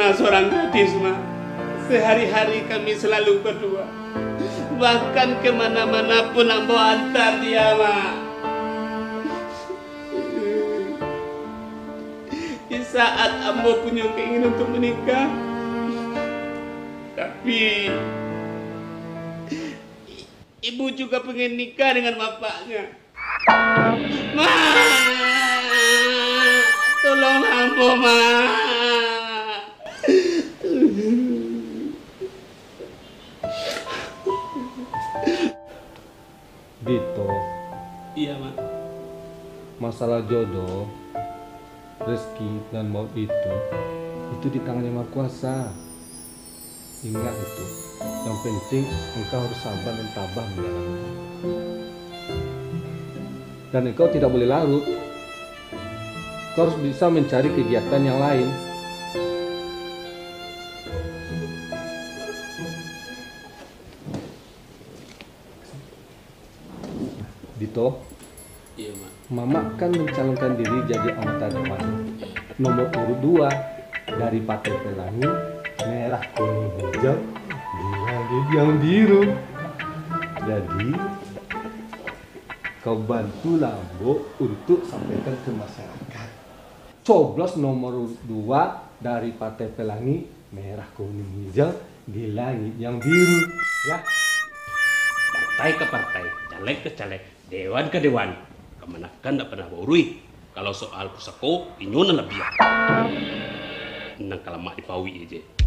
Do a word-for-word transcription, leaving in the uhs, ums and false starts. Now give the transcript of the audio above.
Seorang gadis, Mak. Sehari-hari kami selalu berdua. Bahkan kemana-mana pun ambo antar dia, Mak. Di saat ambo punya keinginan untuk menikah, tapi ibu juga pengen nikah dengan bapaknya. Mak, tolong ambo, Mak. Dito. Iya, Mak. Masalah jodoh, rezeki, dan maut itu, itu di tangan Yang Maha Kuasa. Ingat itu, yang penting engkau harus sabar dan tabah menjalani. Dan engkau tidak boleh larut. Kau harus bisa mencari kegiatan yang lain. Dito, Iya, Mak. Mamak kan mencalonkan diri jadi anggota dewan. Nomor urut dua dari Partai Pelangi, merah kuning hijau di langit yang biru. Jadi, kau bantulah ambo untuk sampaikan ke masyarakat. Coblos nomor urut dua dari Partai Pelangi, merah kuning hijau di langit yang biru. Ya. Partai ka partai, caleg ka caleg, dewan ka dewan, kamanakan ndak pernah baurui. Kalau soal pusako, inyo nan labiah. Nan ka lamak dipauik je.